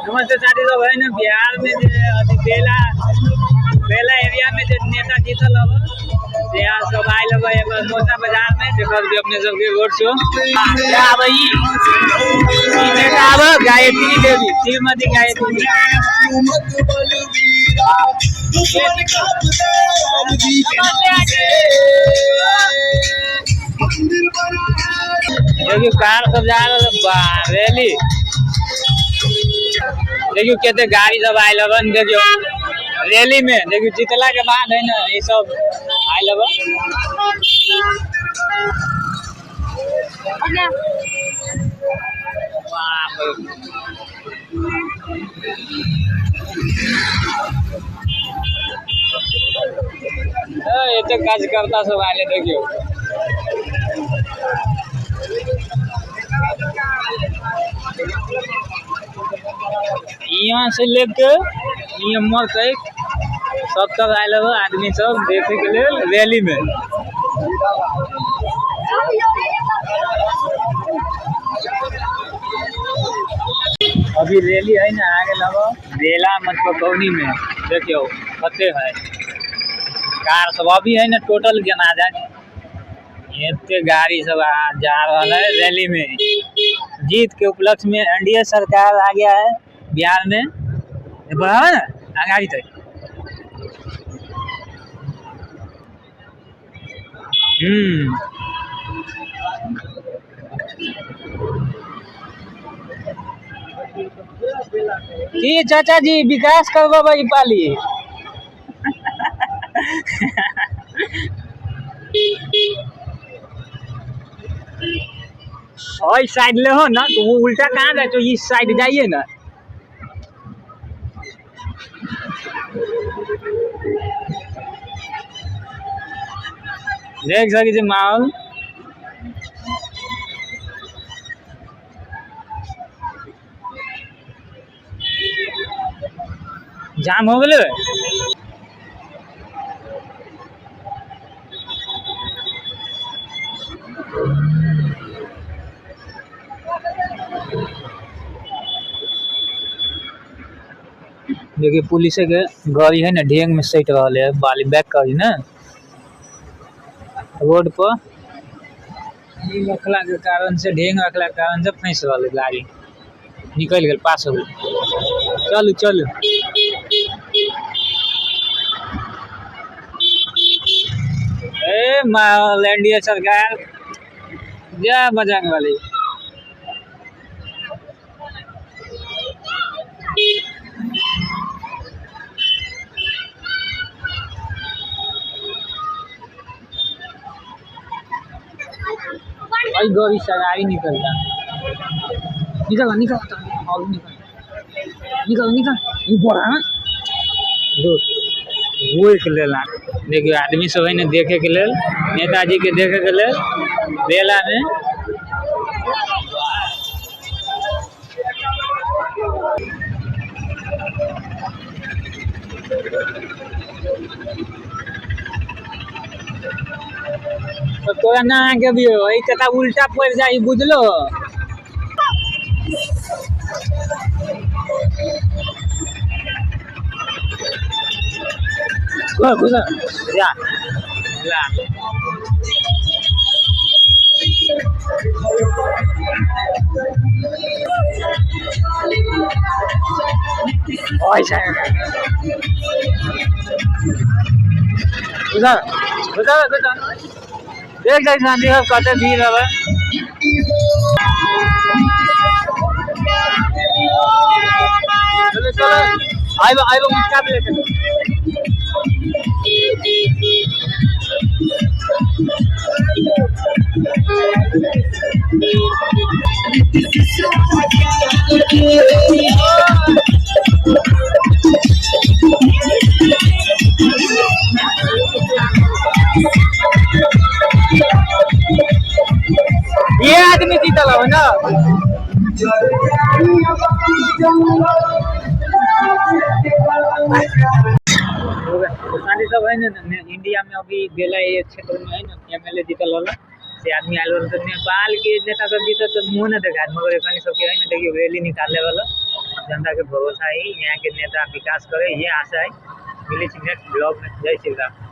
नमस्ते साथी सब है ना बिहार में जे अथी बेला बेला एरिया में जे नेता जीतल हब से यहाँ सब आयल हब एगो मोटा बाजार में देखल जे अपने सबके रोड शो क्या आब ई नेता आब गायत्री देवी श्रीमती गायत्री। देखियो कार सब जा रहल बा रैली। देखियो कते गाड़ी सब आयल हवन, देखियो रैली में, देखियो जीतला के बाद है ना ये सब आयल हवन। एते कार्यकर्ता सब आयल देखियो। यहाँ से लेके यहाँ तक सब तक आयल हवन आदमी सब देखे के लिए रैली में। अभी रैली है ना आगे लगो बेला मतलब में, देखियो कते है कार सब अभी है ना टोटल गिना जाए एते गाड़ी सब जा रहा है रैली में। जीत के उपलक्ष्य में एनडीए सरकार आ गया है बिहार में, बराबर ना आगाड़ी तक। की चाचा जी विकास करबै पाली। और इस साइड ले हो ना तो वो उल्टा कहाँ जाए, तो इस साइड जाइए ना। देख सके छी माहौल। जाम हो गेलै। देखिए पुलिस के गाड़ी है ना ढेंग में सट रहा है, बाली बैक करी ना रोड पर रखला के कारण से, ढेंग रखला के कारण से फंस रहा है गाड़ी, निकल गया पास हो गई। चलू चलू ए माहौल एनडीए सरकार, जय बजरंग बली। भाई गाड़ी सगाई निकलता, निकल निकल और निकल निकल निकल ये बड़ा ना रोक लेला। देखियो आदमी सब है ना देखे के लेल, नेताजी के देखे के लेल बेला में। तो तोरा ना आगे भी हो, ई कथा उल्टा पड़ जाई बुझलो। घुस जा जा। ओए साहब घुसा घुसा घुसा। देख जाए शांति सब कते भीड़ है। चलो चलो आइबो आइबो मुस्का भी लेते। ये आदमी जीतल हो ना। सब है ना इंडिया में अभी बेला ये क्षेत्र में है ना एमएलए जीतल होला से आदमी आयल होला। तो नेपाल के नेता सब जीतल तो मुँह न देखा, मगर एखनी सबके है ना देखियो रैली निकाले वाला जनता के भरोसा है, यहाँ के नेता विकास करे ये आशा है। मिले छी नेक्स्ट ब्लॉग में। जय श्री राम।